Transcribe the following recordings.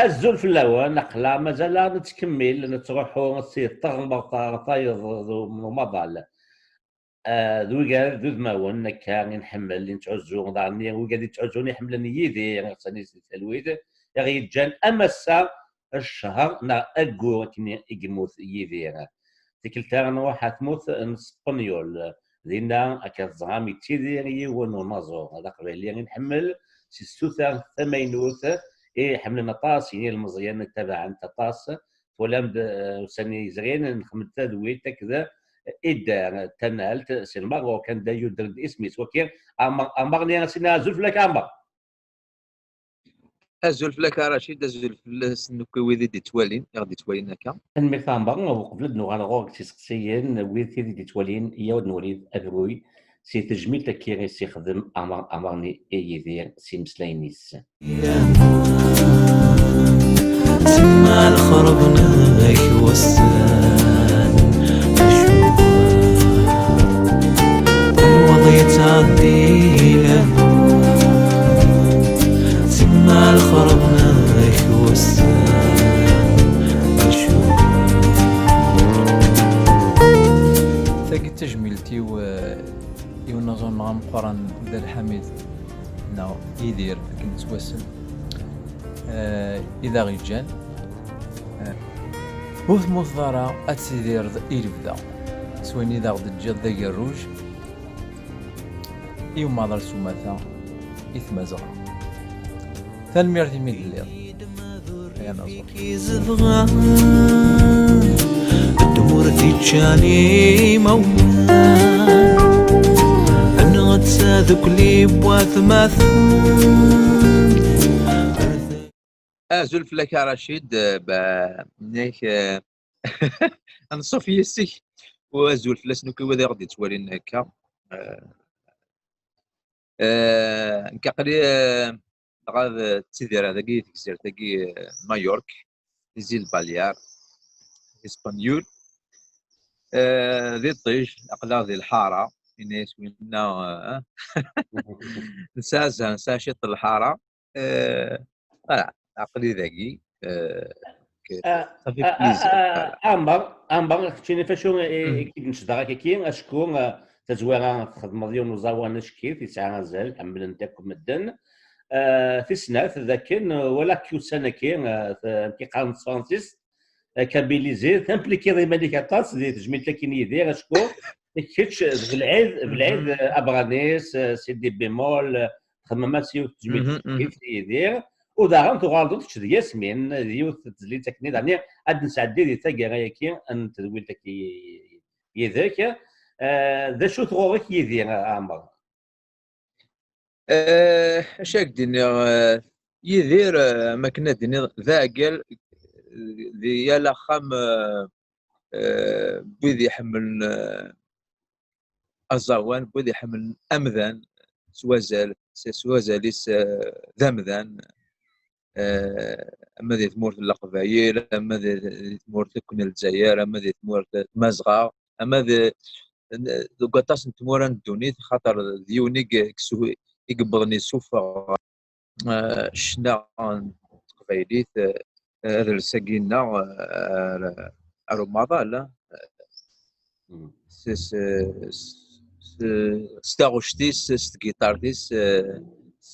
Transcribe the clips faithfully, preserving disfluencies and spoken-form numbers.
Azul fell-awen, aql-aɣ mazal-aɣ nettkemmil, nettruḥu si teɣmert ɣer tayeḍ d umaḍal. Ah, d wigad d udmawen akka i nḥemmel, i nettɛuzzu, daɣen wigad i ttɛuzzun, i ḥemmlen Yidir, ɣer sani si talwit, i ɣ-yeǧǧan am ass-a, ccher neɣ aggur akken i yemmut Yidir. Tikkelt-a nruḥ ar tmurt n Spenyul. Dinna, akka teẓram, yettidir yiwen unaẓur d aqbayli i nḥemmel, si tsuta tamaynut i ḥemmlen aṭas yilmeẓyen, ttabaɛen-t aṭas. Twalam-d, eh, ussan yezrin, nxeddem-d tadwilt akked Ider Tanalt si Lmerruk, anda yuder-d isem-is. Waki, Ɛmer, Ɛmer-nni, a Sina, azul fell-ak, Ɛmer. Azul fell-ak a Racid, azul fell-asen akk wid i d-ittwalin, i ɣ-d-ittwalin akka. Tanemmirt a Ɛmer, uqbel ad nuɣal ɣur-k s iseqsiyen, wid tid i d-ittwalin, iyyaw ad nwali abruy si tejmilt-agi i s-ixdem Ɛmer, Ɛmer-nni i Yidir s imeslayen-is. Semma lexreb-nnek wussan, acuɣer tenweḍ yettɛeddi laman? Semma lexreb-nnek wussan, acuɣer? Tagi d tajmilt-iw, eh, i unaẓur-nneɣ ameqqran Dda Lḥamid neɣ Yidir akken yettwassen, eh, i d aɣ-yeǧǧan. Eh, ur temmuteḍ ara, ad tidireḍ i lebda s wayen i d aɣ-d-teǧǧiḍ d agerruj i umaḍal s umata i Tmazɣa. Tanemmirt imi d-telliḍ, ay anaẓur. Izedɣen ddurt iččan imawlan, netta dukli n watmaten. Azul fell-ak a Racid, eh, ba, nek, eh, anṣuf yes-k, u azul fell-asen akk wid i ɣ-d-ittwalin akka. Eh, eh, nekk aql-i, eh, dɣa d, ttidireɣ dagi, tegzirt-agi, eh, Mallorca, les îles Baleares, Ispenyul. Eh, di ṭij, aql-aɣ di lḥara, ini-as winna, eh, nesɛa zzher, nesɛa ciṭ n lḥara. Eh, voilà, aql-i dagi. Eh, que ça fait plaisir, voilà. Ɛmer, Ɛmer, keččini f acu i, i k-id-necdeɣ akka-agi, acku, eh, tazwara txedmeḍ yiwen uẓawan acek-it, yesɛa azal, ḥemmlen-t akk medden. Eh, tis snat, d akken, eh, walaɣ-k ussan-agi, eh, t-, amek i qqaren s tefransist, eh, kabiliziḍ, timplikiḍ iman-ik aṭas di tejmilt-agi n Yidir, acku kečč d Belɛid, Belɛid, eh, Abranis, eh, Sidi Bimol, eh, txemmem-as yiwet n tejmilt i Yidir, u daɣen tuɣaleḍ kečč d Yasmin, d yiwet n tezlit akken i daɣen ad d-nesɛeddi di taggara-agi n tedwilt-agi yid-k. Eh, d acu-t ɣur-k Yidir, a Ɛmer? Eh, acu ad k-d-iniɣ, eh, Yidir, eh, am akken ad d-iniḍ, d aɛeggal di yal axxam, eh, eh, n wid iḥemmlen, eh, aẓawan, n wid iḥemmlen amdan s wazal, s, s wazal-is, eh, d amdan, eh, ama di tmurt n Leqbayel, ama di, di tmurt akk n Lezzayer, ama di tmurt n Tmazɣa, ama di, n, deg waṭas n tmura n ddunit, xaṭer d yiwen i ye-, i yesu-, i yewwḍen yessufeɣ, eh, ccna n teqbaylit, eh, adles-agi-nneɣ, eh, ar, ar umaḍal, eh, s, s, s, s taɣect-is, s tgiṭart-is, eh, s,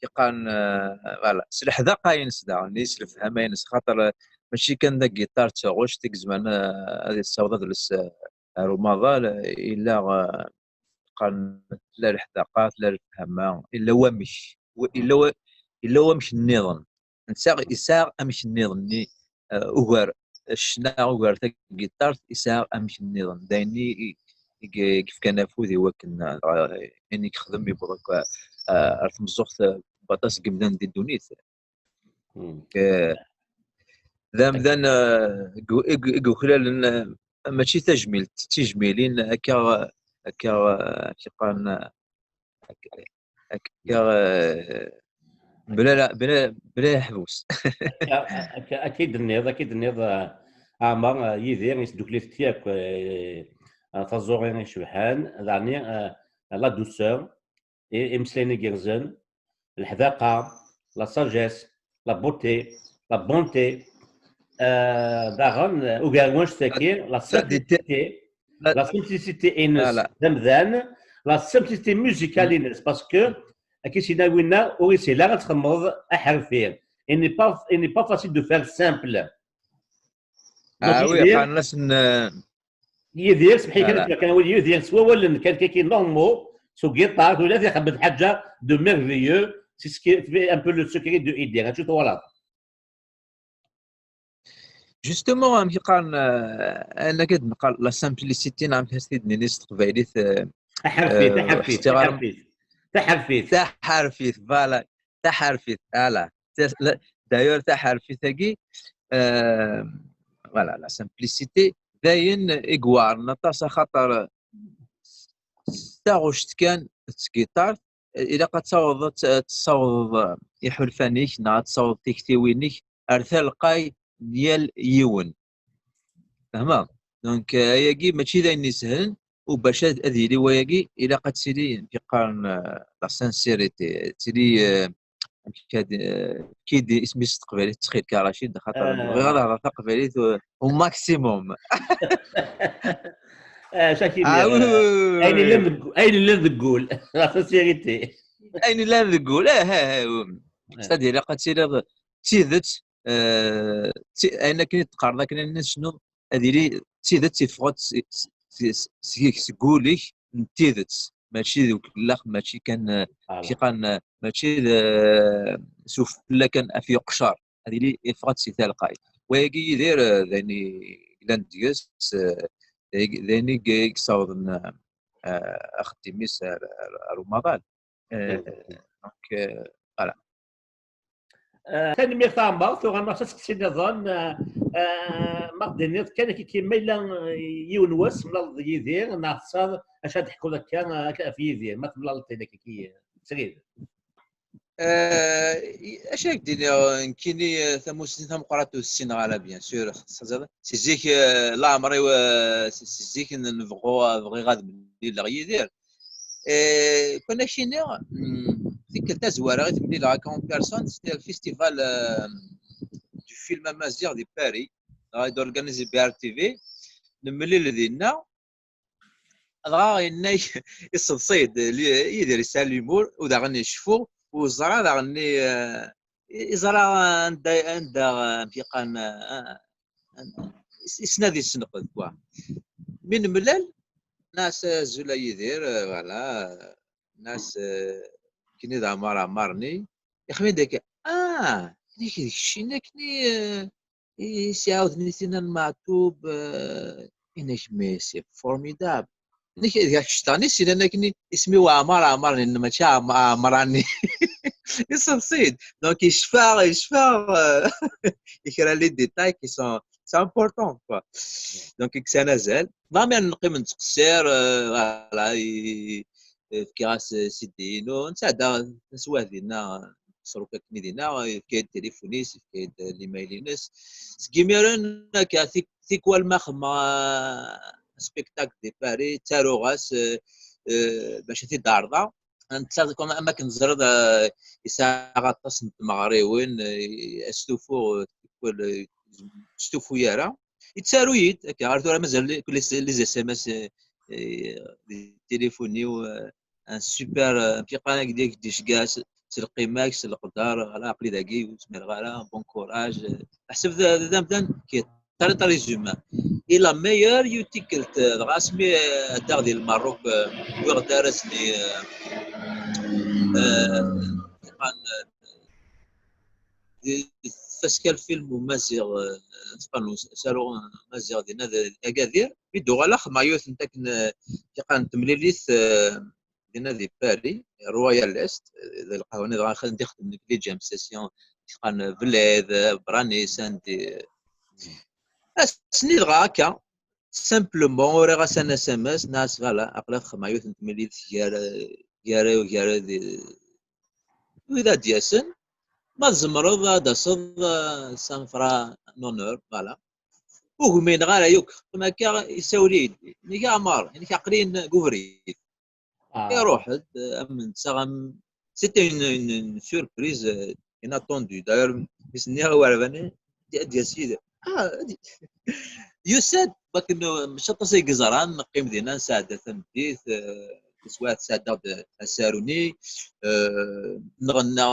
yeqqaren, eh, voilà, s leḥdaqa-ines daɣen, s lefhama-ines, xaṭer, eh, mačči kan d agiṭar d taɣect i izemren, eh, ad yessaweḍ adles, eh, ar umaḍal, eh, illa, eh, qqaren tella leḥdaqa, tella lefhama, illa wamek, w-, illa wa-, illa wamek nniḍen. Netta yesɛa amek nniḍen-nni, eh, ugar ccna, ugar tagiṭart, yesɛa amek nniḍen. D ayen i, i, i, i yefkan afud i wakken, eh, ayen i yexdem yewweḍ akk, eh, ar tmeẓẓuɣt, eh, n waṭas n yimdanen di ddunit. Hmm. Eh, d amdan, eh, i yu-, i yu-, i yuklalen, eh, mačči tajmilt, d tijmilin akka, akka, eh, amek qqaren, eh, akka, akka, eh, bla la-, bla, bla aḥbus. Akka, akka, akka i d-tenniḍ, akka i d-tenniḍ, eh, Ɛmer, eh, Yidir, yesdukkel-it yakk, eh, eh, taẓuri icebḥen, daɣen, eh, la douceur, i-, imeslayen igerrzen, leḥdaqa, la sagesse, la beauté, la bonté, euh, daɣen, euh, ugar n wanect-agi, la simplicité, la simplicité-ines d amdan, la simplicité musicale-ines, parce que, akka, sina winna ur yeshil ara ad txedmeḍ aḥerfi. Il n'est pas, il n'est pas facile de faire simple. Ah oui, qqaren-asen, euh, Yidir, semḥi kan, kan wali Yidir s wawalen kan kaki normaux, s ugiṭar, ula d ixebbet ḥaǧa de merveilleux, c'est ce qui fait un peu le secret de Yidir. Acu twalaḍ? Justement, amek i qqaren, euh, ayen akka d-neqqar la simplicité, neɣ amek as-t-id-nini s teqbaylit, euh, taḥerfit, euh, taḥerfit, ḥṣiɣ ara taḥerfit, taḥerfit. Taḥerfit, voilà, taḥerfit, voilà. D'ailleurs, taḥerfit-agi, euh, voilà, la simplicité, d ayen i iweɛren aṭas, axaṭer s taɣect kan d tgiṭart, ilaq ad tawḍeḍ, ad tessawḍeḍ, eh, iḥulfan-ik, neɣ ad tessawḍeḍ tiktiwin-ik ar talqay n yal yiwen. Fehmeḍ? Donc, eh, ayagi mačči d ayen isehlen, u bac ad, ad yili wayagi, ilaq ad tili, amek i qqaren, eh, la sincérité, ad tili, eh, amek ad, eh, efk-iyi-d isem-is s teqbaylit, ttxil-k, a Racid, xaṭer bɣiɣ ad hḍeṛ taqbaylit, eh, au maximum. Ah, oui, oui, oui, ayen yellan deg, ayen yellan deg wul, la sincérité. Ayen yellan deg wul, eh, eh, eh, oui. C'est-à-dire, ilaq ad tiliḍ d tidet, eh, d ti-, ayen akken i d-qqaren, akken ad nesnu, ad yili d tidet teffeɣ-d s-, s-, s-, seg-k, seg wul-ik n tidet, mačči d ukellax, mačči kan, eh, amek i qqaren, eh, mačči d, eh, s ufella kan af yuqcer, ad yili yeffeɣ-d si talqay. Wayagi Yidir, eh, d ayen i yellan deg-s, eh, d ayen i, d ayen i, i yessawḍen, eh, eh, axeddim-is ar, ar, ar umaḍal. Eh, donc, eh, voilà. Eh, tanemmirt a Ɛmer, tura ma asteqsi nniḍen, eh, eh, ma ɣ-d-tiniḍ kan akka, ma yella, eh, yiwen wass temlaleḍ d Yidir, neɣ tesɛiḍ acu ad d-teḥkuḍ akka, eh, ɣef Yidir, ma temlaleḍ-t akka, eh, srid. Eh, acu ad k-d-iniɣ, nekkini, eh, tamusni tameqqrant ur ssineɣ ara, bien sûr, si zik, eh, leɛmer-iw, eh, si, si zik n lebɣu, eh, bɣiɣ ad mlileɣ Yidir. Eh, kan ad k-iniɣ, mm, tikkelt tazwara i t-mlileɣ akka en personne, c'était le festival, euh, du film amaziɣ di Paris, dɣa i d-organiser par R T V, nemlil dinna, dɣa yenna-k, iseḍsi-d, li-, Yidir yesɛa l'humour, u daɣen iceffu, u ẓra daɣen, eh, iẓra anda, anda, amek i qqaren, eh, is-, isnad issenqed, quoi. Mi nemlal, nas azul a Yidir, eh, voilà, nas, eh, kini d Ɛmar Ɛmar-nni, ixmim-d akka, ah, nnek d keččini akkenni, eh, i s-iɛawden i tinna n Meɛtub, eh, inek, mais c'est formidable. Nnek, d kečč daɣen i s-yennan akkenni, isem-iw Ɛmar Ɛmar-nni, mačči Ɛm-, Ɛemran-nni. Iseḍsi-d. Donc, yecfa, yecfa, eh, i kra les détails qui sont, c'est important, quoi. Donc, kksen azal. Dɣa mi neqqim nettqessir, eh, voilà, i, eh, fkiɣ-as, eh, C D-inu, nesɛedda taswiɛt dinna, ṣṣruf akken i dinna, yefka-yi-d tilifun-is, yefka-yi-d, eh, l'email-ines. Seg imiren, akka, tik-, tikwal ma xedmeɣ, eh, spectacle di Paris, ttaruɣ-as, eh, eh, bac ad t-id-ɛerḍeɣ. Netta, comme, am akken teẓriḍ, eh, yesɛa aṭas n tmeɣriwin, eh, astufu, eh, tikwal, eh, ur yestufu ara. Yettaru-yi-d, akka, ar tura mazal les, les S M S, eh, eh, di tilifun-iw, eh, un super, eh, amek i qqaren, ak-d-, ak-d-iceggeɛ s, s lqima-k, s leqder, ala, aql-i dagi, ur zmireɣ ara, bon courage, eh, ḥseb d, d amdan qui est très, très humain. Et la meilleure, yiwet tikkelt, eh, dɣa asmi, eh, addaɣ di Lmerruk, eh, wwiɣ-d arraz-nni, eh, eh, iqqan, eh, di tfaska n lfilm umaziɣ, eh, iqqan usaru amaziɣ dinna d Agadir. Mi d-uɣaleɣ xedmeɣ yiwet n takken, eh, iqqan temlilit, eh, dinna di Paris, Royal Est, eh, d lqahwa-nni dɣa xedmen, ixdem nekk les jam sessions, iqqan Bled, eh, Brani, Sandi. Ass-nni dɣa akka, simplement, uriɣ-as un S M S, nniɣ-as, voilà, aql-i xedmeɣ yiwet n temlilit gar, gar, gar d, wid ad d-yasen, ma tzemreḍ ad d-taseḍ, eh, ça me fera un honneur, voilà. Ur gmineɣ ara yakk, xedmeɣ akka, isawel-iyi-d, inek Ɛmar, inek aql-i deg ubrid. Ah. Iruḥ-d, eh, am netta, am, c'était une, une, une surprise, eh, inattendu. D'ailleurs, mi s-nniɣ i uɛerban, ad d-yas yid-i. Ah, yusa-d, bakken mačči aṭas ay yeẓran, neqqim dinna, nesɛedda tameddit, eh, taswiɛt sɛeddaɣ-d asaru-nni, eh, nɣenna,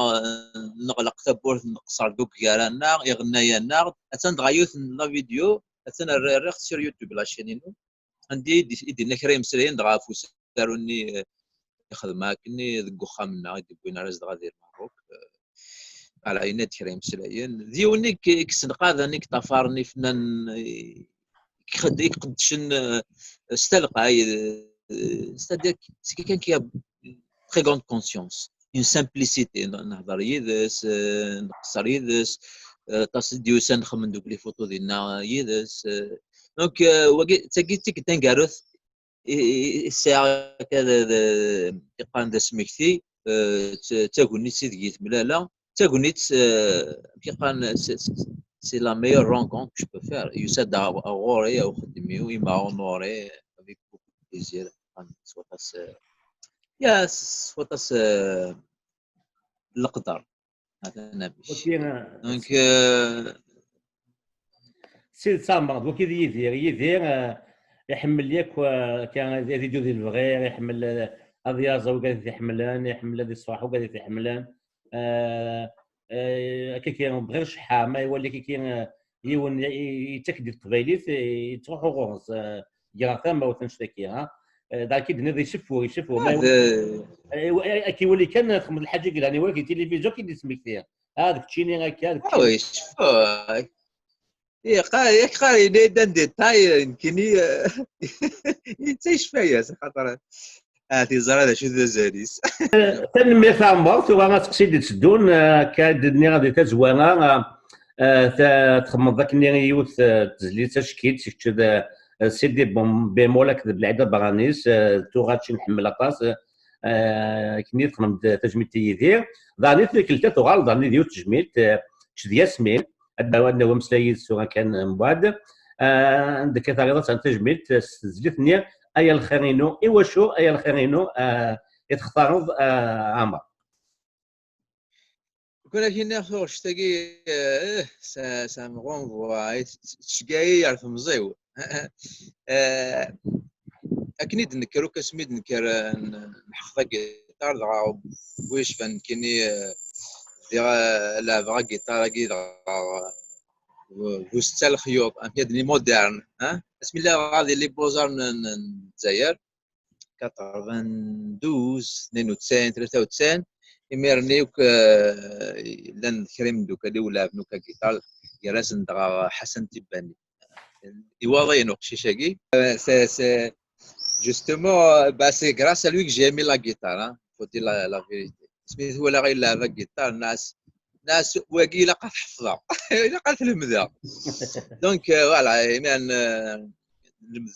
neɣleq tawwurt, nqeṣṣer deg ugar-aneɣ, iɣenna-yaneɣ-d. Atan dɣa yiwet n la vidéo, atan rri-, rriɣ-tt sur YouTube, la chaîne-inu. Anda i d-, i d-yenna kra imeslayen dɣa ɣef usaru-nni, eh, i xedmeɣ akkenni deg uxxam-nneɣ i d-wwin arraz dɣa di Lmerruk. Eh, ala, yenna-d kra imeslayen. D yiwen i k-, i yessenqaden, i yeṭṭafaren ifennanen, i k-, i iqeddcen, eh, s talqay, eh, c'est-à-dire que c'est quelqu'un qui a très grande conscience, une simplicité. N-, nehḍer yid-s, eh, nqeṣṣer yid-s, eh, aṭas i d-yusan, nxemmem deg les photos dinna yid-s, eh. Donc, eh, wagi, d tagi d tikkelt taneggarut i, i, i sɛiɣ akka d, d, yeqqaren d asmekti, eh, d, d tagnit ideg i temlala, d tagnit, eh, amek i qqaren, c'est, c'est, c'est la meilleure rencontre que je peux faire. Yusa-d ɣ-, ɣur-i, ɣer uxeddim-iw, il m'a honoré avec beaucoup de plaisir. Yeqqaren s waṭas, eh, ya, s waṭas, eh, n leqder. Atan amek. Waki, eh, Donc, eh, s tidet ɛemreɣ-d, waki d Yidir. Yidir, eh, iḥemmel yakk, eh, akka ad, ad iddu di lebɣi, iḥemmel, eh, ad yaẓ i wigad i t-iḥemmlen, iḥemmel ad iṣfeḥ i wigad i t-iḥemmlen. Eh, eh, akka ki, bɣir cceḥḥa, ma iwali akka ki, eh, yiwen i, i, yettak-d i teqbaylit, eh, yettruḥu ɣur-s, eh, greɣ tamawt annect-agi, ha. Eh, dɣa ki d-tenniḍ iseffu, iseffu, ma Ah, iwali, d- eh, eh, akka iwali kan, txedmeḍ lḥaǧa yelhan, iwali di tilifizyu, ki d-ismekti. Ah, d keččini akka, d Ah, keččini. Oui, je peux. Yeqqar, yeqqar, yenna-yi-d un détail, nekkini, eh, netta yecfa-yas, axaṭer, ah, tiẓra d acu d azal-is. Tanemmirt a Ɛmer, tura aseqsi d-itteddun, eh, akka d-nniɣ di tazwara, eh, eh, ta-, txedmeḍ akken i yiwet, eh, tezlit tacekkit, kečč d, eh, Sidi Bem-, Bemol akked Belɛid Abranis, eh, d tuɣac i nḥemmel aṭas, eh, akken i txedmeḍ tajmilt i Yidir. Daɣen i tikkelt-a tuɣaleḍ daɣen d yiwet tejmilt, eh, kečč d Yasmin, ad, ad nawi ameslay yid-s tura kan mbeɛd. Ah, anda akka terriḍ ad d-terreḍ tajmilt s tezlit-nni, Ay a lxir-inu, iwacu ay a lxir-inu, ah, i textareḍ, ah, Ɛmer? Kun ak-iniɣ tuɣect-agi, eh, ça, ça me renvoie, eh, tceggeɛ-iyi ar temẓi-w. Eh, akken i d-nekker akk asmi d-nekker, eh, n-, nḥeqq agiṭar, dɣa bu yecban nekkini, eh, bdiɣ, eh, leɛbeɣ agiṭar-agi, dɣa, eh, bu setta lexyuḍ, amek ad nini moderne, eh? Asmi lliɣ dɣa di les Beaux-Arts n, n, n Lezzayer, quatre-vingt-douze, tnin u tesɛin, tlata u tesɛin, imir-nni akk, eh, llan kra imeddukal-iw leɛben akk agiṭar, gar-asen dɣa Ḥasan Tibani. Iwaḍ-iyi uqcic-agi. Euh, c'est, c'est, justement, euh, bah, c'est grâce à lui que j'ai aimé la guitare, hein. Faut dire la, la vérité. Asmi twalaɣ yelɛeb agiṭar, nnas, nnas, wagi ilaq ad t-ḥefḍeɣ. Ilaq ad t-lemdeɣ. Donc, euh, voilà, imi, euh, lemd,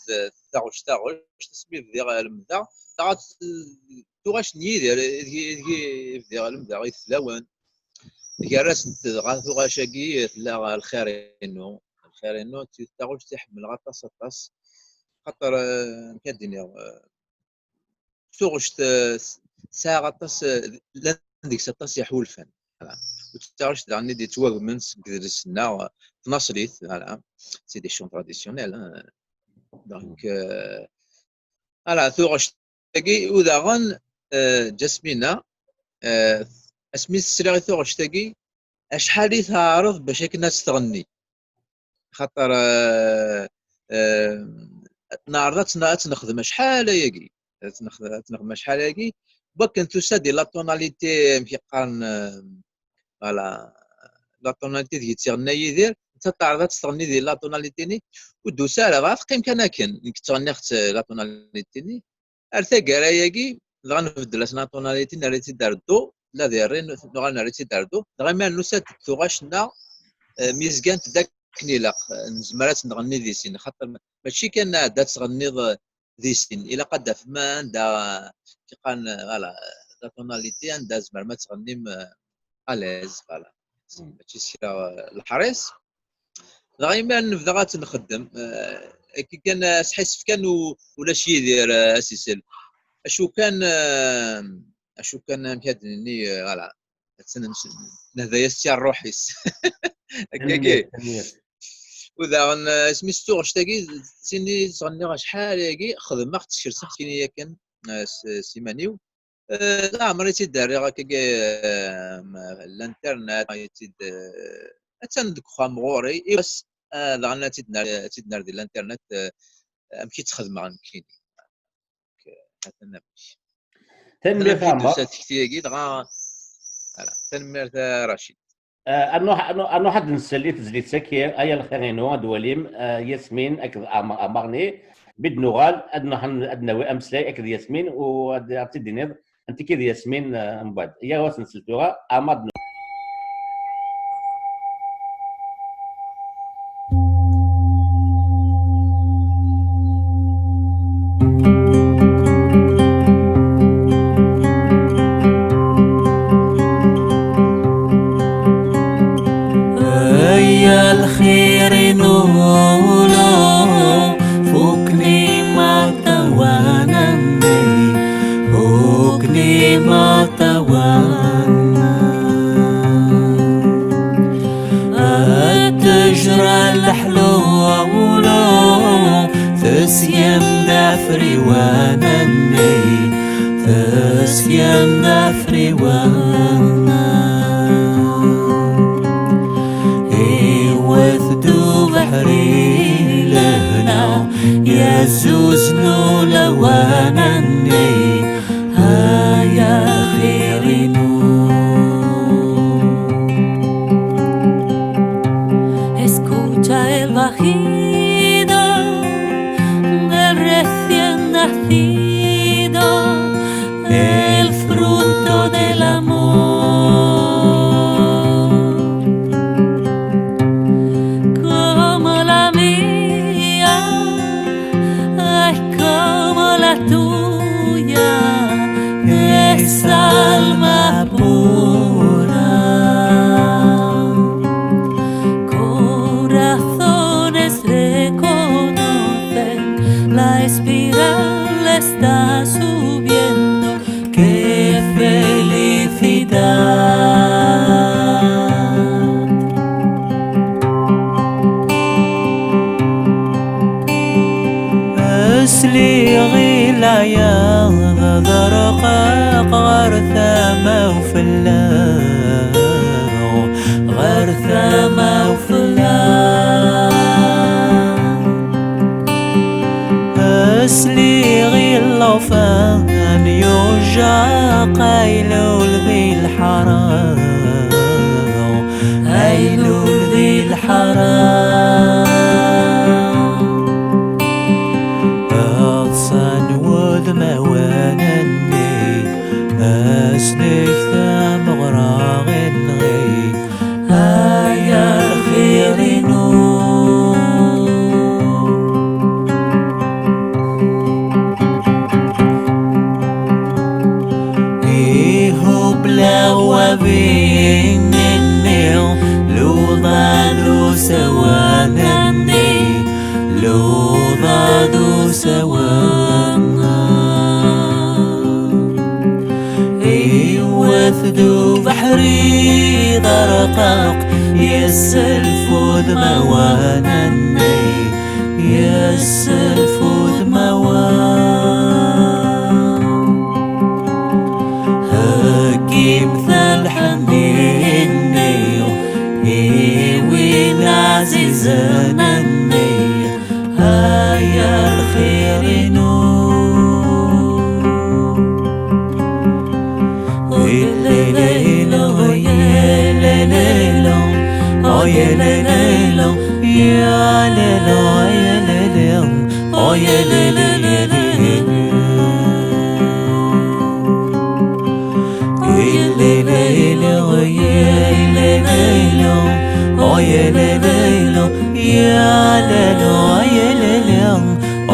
taɣect, taɣect, asmi bdiɣ lemdeɣ, taɣ-, tuɣac n Yidir, ideg, ideg bdiɣ lemdeɣ i tlawen. Gar-asent dɣa tuɣac-agi tella lxir-inu. Lxir-inu d taɣect i ḥemmleɣ aṭas, aṭas. Xaṭer, eh, amek ad d-iniɣ, eh, tuɣect, eh, s-, sɛiɣ aṭas, eh, llan deg-s aṭas iḥulfan. Voilà. U d taɣect daɣen i d-yettwagmen seg idles-nneɣ, eh, tnaṣlit, voilà. C'est des chants traditionnels, hein. Donc, euh, voilà, tuɣect-agi, u daɣen, eh, Jasmina, eh, asmi tesliɣ i tuɣect-agi, acḥal i teɛreḍ bac akken ad tt-tɣenni. Xaṭer, eh, eh, neɛreḍ ad tt-, ad tt-nexdem acḥal ayagi. Ad tt-nex-, ad tt-nexdem acḥal ayagi. Wakken tusa di la tonalité, amek i qqaren, eh, voilà, la tonalité deg i tt-iɣenna Yidir, nettat teɛreḍ ad tt-tɣenni di la tonalité-nni, ur d-tusa ara, dɣa teqqim kan akken, nekk ttɣenniɣ-tt, eh, la tonalité-nni. Ar taggara-agi, dɣa nbeddel-as la tonalité, nerra-tt-id ar do, la di ré, nuɣal nerra-tt-id ar do. Dɣa imir nusa-d tuɣac-nneɣ, eh, mi zgant d akken ilaq, eh, nezmer ad tt-nɣenni di sin, xaṭer ma-, mačči kan ad tt-tɣenniḍ, eh, di sin, ilaq ad d-tafem anda, eh, qqaren, eh, voilà, la tonalité, anda tzemrem ad tɣennim, eh, à l'aise, voilà. Mm. Mačči s kra, eh, leḥris. Dɣa imi ara nebda ad tt-nxeddem, eh, akken kan, eh, asḥissef kan u-, ulac Yidir, eh, asisel. Acu kan, eh, acu kan, amek ad d-nini, eh, voilà. Nehda-yas si ṛṛuḥ-is. Akkagi. U daɣen, eh, asmi s tuɣect-agi, d tin i ttɣenniɣ acḥal-agi, xedmeɣ-tt, skerseɣ-tt-ini yakan, eh, s, s iman-iw. Eh, leɛmer i tt-id-rriɣ akkagi, eh, m-, l'internet, i tt-id, eh, attan deg uxxam ɣur-i, i wass, eh, daɣen ad tt-id-nar-, ad tt-id-nar di l'internet, eh, amek i tt-xedmeɣ nekkini. Atan amek. Tanemmirt a Ɛmer. Tusa tekti-agi, dɣa, voilà. Tanemmirt a Racid. Eh, ad nruḥ, ad nruḥ, ad nruḥ ad nsel i tezlit-agi, Aya lxir-inu, ad d-twalim, eh, Yasmin akked Ɛmer, Ɛmer-nni. Mi d-nuɣal, ad nruḥ ad nawi ameslay akked Yasmin, u ad, ad tt-id-tiniḍ, anti-k d Yasmin, eh, mbeɛd. Aya ad as-nsel tura, Ɛmer ad d-nuɣal. Ay lxir-inu, ula fukni matawan-nni, fukni matawan. Ttejra leḥlula, tesyem-d afriwan-nni, tesyem-d afriwan. Iwet-d ubeḥri lehna, yezzuznu lawan-nni, ay axir-inu. Escucha el bajido del recién nacido, el fruto del amor. Como la mía, ay, como la tuya, es alma pura. Corazones reconocen, la espiral está subiendo. ¡Qué felicidad! Sliɣ i leɛyaḍ d rrqaq ɣer tama-w fell-aɣ, ɣer tama-w fell-aɣ. Sliɣ i llufan yujjaq, aylul di lḥara, aylul di lḥara. Ḍsan wudmawan-nni, asnek tameɣra i nɣi, ay axir-inu. Ihubla wabi-nni, luḍa d usawan-nni, luḍa d usawan. Iwet-d ubeḥri d arqaq, yesself udmawan-nni, yesself udmawan. Heggimt lḥenni-nni i win ɛzizen-nni, ay axir-inu. Oy lelelo, oy lelelo, oy lelelo, ya lelo, oy lelelo, oy lelelo. Oy lelelo, oy lelelo, oy lelelo, ya lelo, oy lelelo,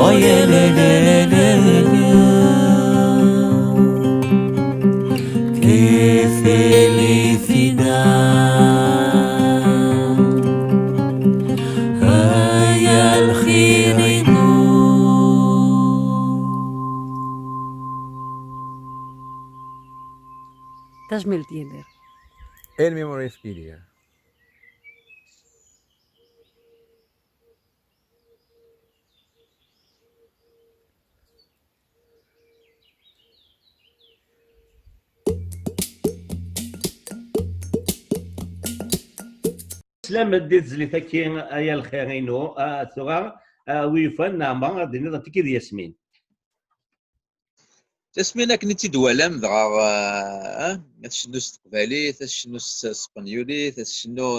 oy lelelo. Qué felicidad, ay axir-inu. Tajmilt Yidir. El Memories Media. Teslam-d i tezlit-agi, ay a lxir-inu, ah, tura, ah, wi yufan, neɛmer ad d-tiniḍ anti-k d Yasmin. Yasmin, akken i tt-id-twalam, dɣa, ah, ah, ad tcennu s teqbaylit, ad tcennu s tespenyulit, ad tcennu,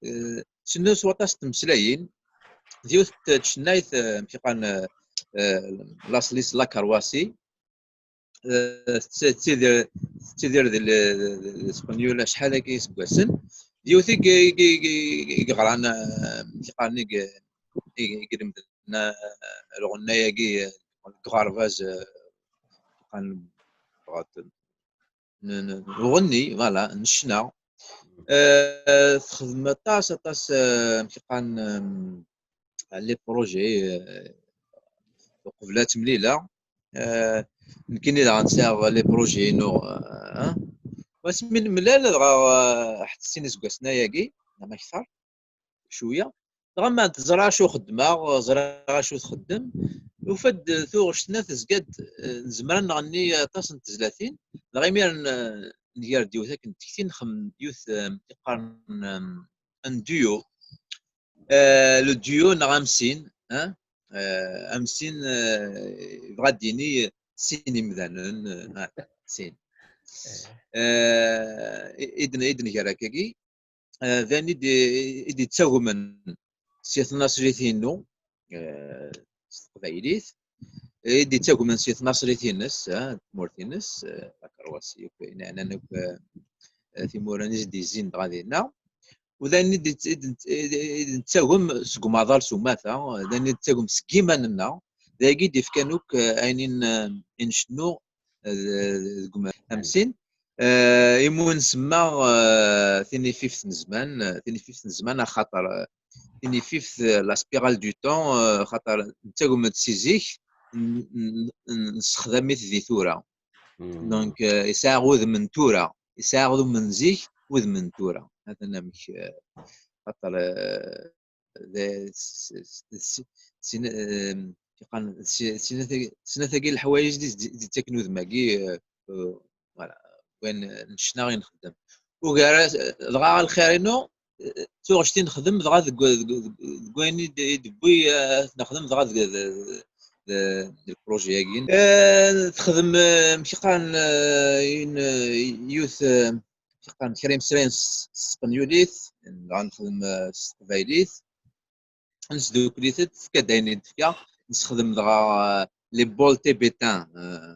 eh, tcennu s waṭas n tmeslayin. D yiwet n tcennayt, eh, amek i qqaren, eh, eh, laṣel-is la Croatie. Eh, tettidir, tettidir di l-, di Spenyul acḥal-agi iseggasen. Yiwet i g-, i g-, i g-, i yeɣran, eh, amek i qqaren, i g-, i g-, i ilemden, eh, lɣenna-agi, eh, deg uɣerbaz, eh, qqaren, n, n, n uɣenni, voilà, n ccna. Eh, texdem aṭas, aṭas, eh, amek i qqaren, eh, les projets, eh, uqbel ad temlila. Eh, nekkini daɣen sɛiɣ les projets-inu, eh, wasmi nemlal, dɣa, eh, ḥedd sin iseggasen ayagi, neɣ akter, cwiya. Dɣa ma teẓra acu xeddmeɣ, ẓriɣ acu txeddem, ufa-d tuɣect-nni tezga-d, eh, nezmer ad nɣenni aṭas n tezlatin, dɣa imiren, eh, nger-d yiwet akken n tekti, nxemmem yiwet, eh, i qqaren, eh, un duo. Eh, le duo neɣ amsin, hein? Eh, amsin, eh, yebɣa ad d-yini sin imdanen, eh, ah, sin. Eh, i, i d-, i d-nger akkagi, eh, d ayen i d-, i d-yettagmen si tnaṣlit-inu, eh, s teqbaylit, i d-yettagmen si tnaṣlit-ines, eh, n tmurt-ines, eh, la Croatie, akk ayen yeɛnan akk, eh, timura-nni i s-d-yezzin dɣa dinna. U d ayen i d-, i d-, i d-, i d-nettagem seg umaḍal s umata, d ayen i d-nettagem seg yiman-nneɣ, d ayagi i d-ifkan akk, eh, ayen i n-, i ncennu, eh, deg umata. Amsin, eh, imi ur nsemma, eh, tinifift n zzman, eh, tinifift n zzman, axaṭer, eh, tinifift, eh, la spirale du temps, eh, axaṭer nettagem-d si zik, n-, n-, n-, nessexdam-it di tura. Donc, eh, yesɛa udem n tura, yesɛa udem n zik, udem n tura. Atan amek, eh, xaṭer, eh, d, s-, s-, s-, sin, eh, iqqan, si-, sinat-agi, sinat-agi leḥwayeǧ i d-, d-, d-ttaken udem-agi, eh, eh, voilà, wayen n ccna i nxeddem. Ugar, dɣa lxir-inu, eh, tuɣect i nexdem, dɣa deg, deg, deg, deg wayen i d-, i d-tewwi, eh, ad nexdem, dɣa deg, deg, deg, deg lpruji-agi. Eh, texdem, eh, amek i qqaren, eh, in, eh, yiwet, eh, amek i qqaren, kra imeslayen s, s tespenyulit, dɣa nexdem, eh, s teqbaylit. Nesdukkel-it-id, tefka-d ayen i d-tefka, nessexdem dɣa, eh, les bols tibétains, eh,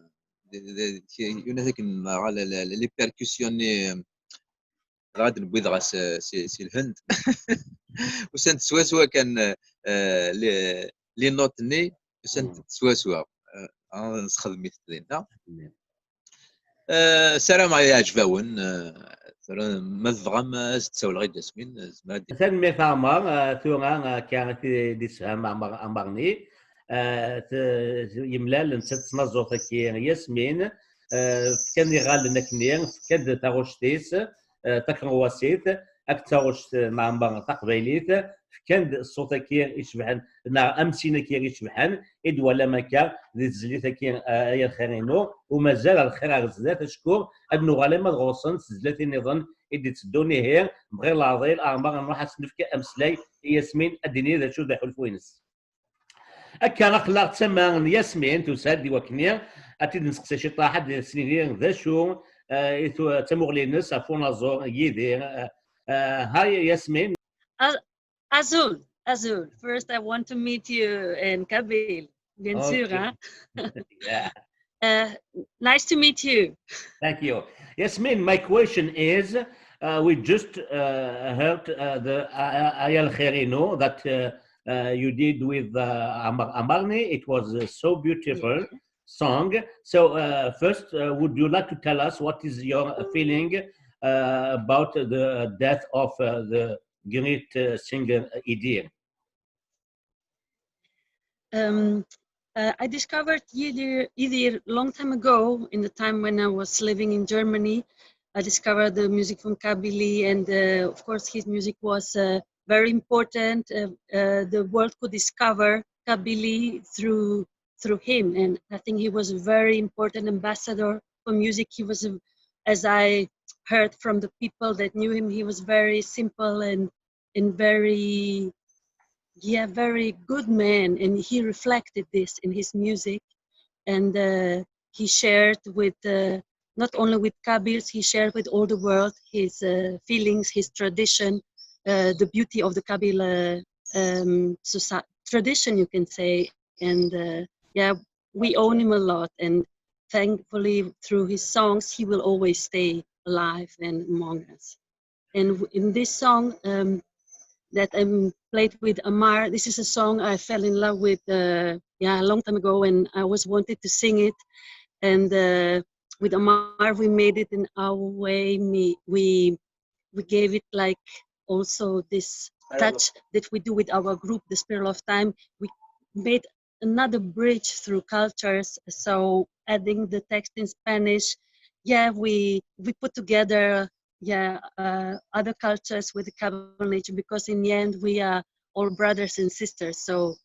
d, d, d, yunat akken, dɣa, la, la, les percussions-nni, eh, dɣa d-newwi dɣa s, si, si Lhend. Usant swaswa kan, eh, les, les notes-nni, usant swaswa. Eh, ah, nessexdem-it dinna. Eh, ssarameɣ yeɛjeb-awen. Eh, tura, ma tebɣam, eh, ad s-d-sawleɣ i Jasmine, eh, zemreɣ ad d- Tanemmirt a Ɛmer, eh, tura, eh, akka i t-id-yessefhem Ɛmer, Ɛmer-nni. Eh, t-, yemlal netta d tnaẓurt-agi Yasmin, eh, fkan iɣallen akkenni, fkan-d taɣect-is, eh, takerwasit, akked taɣect n Ɛmer taqbaylit, fkan-d ṣṣut-agi icebḥen, neɣ amsin-agi icebḥen, i d-twalam akka di tezlit-agi, eh, ay lxir-inu, u mazal ar lxir ar zdat, acku ad nuɣal ama d ɣur-sen s tezlatin-nniḍen i d-itteddun. Ihi, bɣiɣ leɛḍil, Ɛmer, nruḥ ad s-nefk ameslay i Yasmin, ad d-tini d acu d aḥulfu-ines. Akka, aql-aɣ d tama n Yasmin, tusa-d i wakken ad tt-id-nseqsi ciṭṭaḥ, ad d-as-nini d acu, eh, i tu-, d tamuɣli-ines ɣef unaẓur yid-i. Eh, eh, hi, Yasmin. A-, Azul, Azul. First, I want to meet you in Kabyle, bien sûr, hein? Yeah. Uh, nice to meet you. Thank you. Yasmin, my question is, uh, we just, uh, heard, uh, the, uh, uh, Ay Lxir Inu that, uh, uh, you did with, uh, Amar-, Amarni. It was, uh, so beautiful song. So, uh, first, uh, would you like to tell us what is your feeling, uh, about the death of, uh, the great, uh, singer Idir? Um, uh, I discovered Idir, Idir long time ago, in the time when I was living in Germany. I discovered the music from Kabylie, and uh, of course, his music was uh, very important. Uh, uh, the world could discover Kabylie through through him, and I think he was a very important ambassador for music. He was, a, as I heard from the people that knew him, he was very simple and and very, yeah, very good man, and he reflected this in his music, and uh, he shared with uh, not only with Kabyles, he shared with all the world his uh, feelings, his tradition, uh, the beauty of the Kabyle uh, um, society, tradition, you can say. And uh, yeah, we owe him a lot, and thankfully through his songs, he will always stay alive and among us. And in this song um, that I played with Amar, this is a song I fell in love with uh, yeah, a long time ago, and I always wanted to sing it. And uh, with Amar, we made it in our way. We we we gave it like also this touch that we do with our group, the Spiral of Time. We made another bridge through cultures. So adding the text in Spanish, yeah, we we put together, yeah, uh, other cultures with the Kabyle nature, because in the end we are all brothers and sisters. So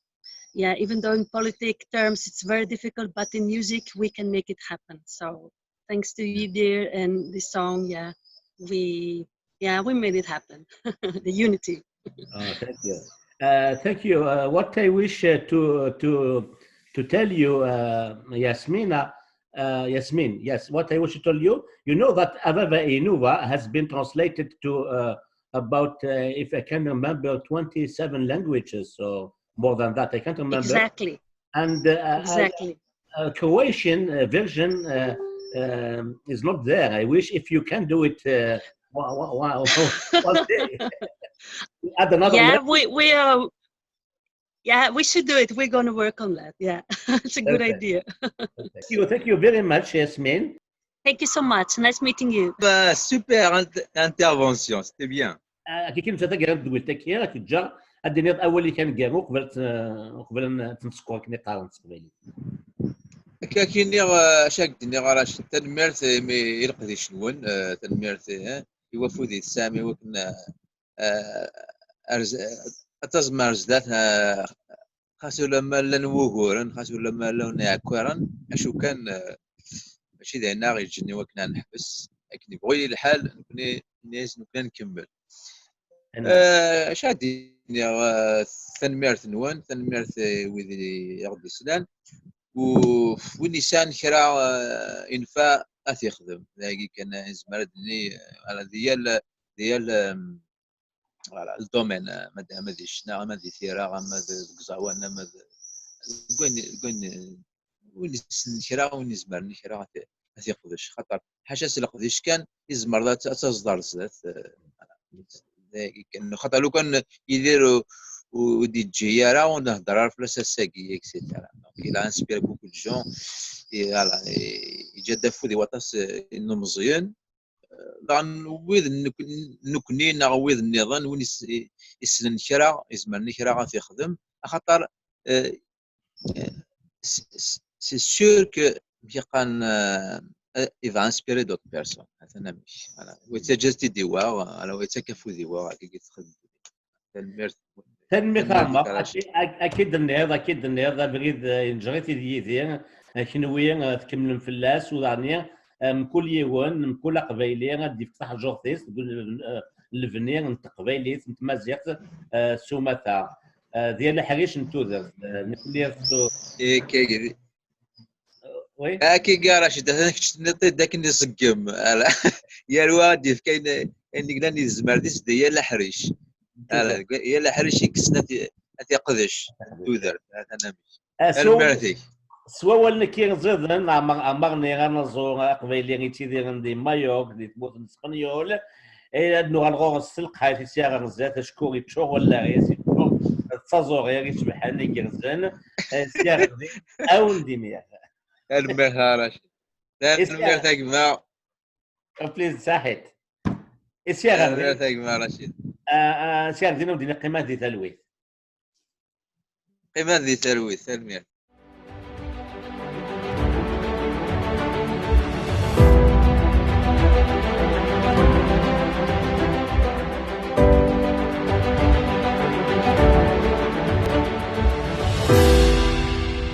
yeah, even though in politic terms it's very difficult, but in music we can make it happen. So thanks to you, dear, and the song, yeah, we yeah we made it happen. The unity. Uh, thank you. Uh, thank you. Uh, what I wish uh, to to to tell you, uh, Yasmina, uh, Yasmin, yes, what I wish to tell you, you know that Avava Inuva has been translated to uh, about, uh, if I can remember, twenty-seven languages, so more than that, I can't remember. Exactly. And uh, Exactly. uh, Croatian uh, version uh, um, is not there. I wish if you can do it uh, one, one, one, one day. Add another Yeah, level. we we are. Yeah, we should do it. We're going to work on that. Yeah, it's a good Okay. Idea. Thank you, thank you very much, Yasmin. Thank you so much. Nice meeting you. Bah, super int- intervention, c'était bien. Akken kan taggara n tewwit-agi, ad k-ǧǧeɣ ad d-tiniḍ awal-ik aneggaru uqbel ad t- uqbel ad t-nsekkeṛ akken i qqaren s teqbaylit. Akka k-iniɣ, eh, acu ak d-nniɣ a Racid, tanemmirt imi i leqdic-nwen, eh, tanemmirt eh, i wafud i tesɛam i wakken eh, eh, ad taẓem ar zdat, eh, xas ulamma llan wuguren, xas ulamma llan iɛekkaren, acu kan eh, mačči d ayen aɣ-yeǧǧen i wakken ad neḥbes, akken yebɣu yili lḥal, nekni nni-as nekni ad nkemmel. Eh, acu ad d-iniɣ, eh, tanemmirt-nwen, tanemmirt i wid i aɣ-d-islan. U win yesɛan kra eh, infa ad t-ixdem. Dagi kan nezmer ad d-nini, eh, di yal, di yal, em, voilà, le domaine, eh, ma d, ama di ccna, ama di tira, ama d, deg uẓawan, ama d, deg wayen, deg wayen, win yessnen kra, win izemren kra ad t-, ad t-iqdec. Xaṭer ḥaca s leqdic kan i tzemreḍ ad, ad taẓeḍ ar zdat. Eh, voilà. Dagi kan, xaṭer lukan Yidir ur, ur, ur d-yeǧǧi ara, ur nehder ara fell-as ass-agi, et cetera. Donc, il a inspiré beaucoup de gens. Et, voilà, et, yeǧǧa-d afud i waṭas eh, n umeẓyen. Eh, daɣen wid nek-, nekni neɣ wid nniḍen, win is-, i-, issnen kra, izemren i kra ad t-ixdem, axaṭer eh, eh, s- s- c'est sûr que amek i qqaren, eh, eh, il va inspirer d'autres personnes. Atan amek. Voilà. Wa yettaǧǧa-t-id i wa, voilà, wa yettak afud i wa, akka i txeddem. Tanemmirt. Tanemmirt a Tanemmirt Ɛmer. a Racid. Aki- aki d-tenniḍ, aki d-tenniḍ, abrid eh, yenǧer-it-id yid-i, eh, kenwi eh, tkemmlem fell-as, u daɣen eh, mkul yiwen, mkul aqbayli ad d-yefk taḥjurt-is deg ul-, eh, lebni n teqbaylit, n tmaziɣt eh, s umata. Eh, d yal aḥric n tudert. Eh, nekni s- Akka, Oui. Akka i Racid, atan kečč tenniḍ-t-id akken iṣeggem. Ala. Yal wa ad d-yefk ayen, ayen yellan i tezmert-is, d yal aḥric. Ala, yal aḥric i yessen ad t-, ad t-iqdec tudert. Atan amek. Eh, s Tanemmirt-ik. S wawal nekki ẓiden, Ɛmer, Ɛmer-nni anaẓur aqbayli yettidiren di Mayuṛk, di tmurt n Spenyul. Eh, ad nuɣal ɣur-s s lqayt i sya ɣer zdat, acku yeččur wallaɣ-is, yeččur d taẓuri icebḥen igerrzen. Eh, sya ɣer din, ad wen-d-iniɣ. Tanemmirt a Racid. Tanemmirt a gma. Please, saḥit. Eh, sya ɣer din, Tanemmirt a gma Racid. ah, ah, sya ɣer din ad wen-d-iniɣ qqimet di talwit. Qqimet di talwit, tanemmirt.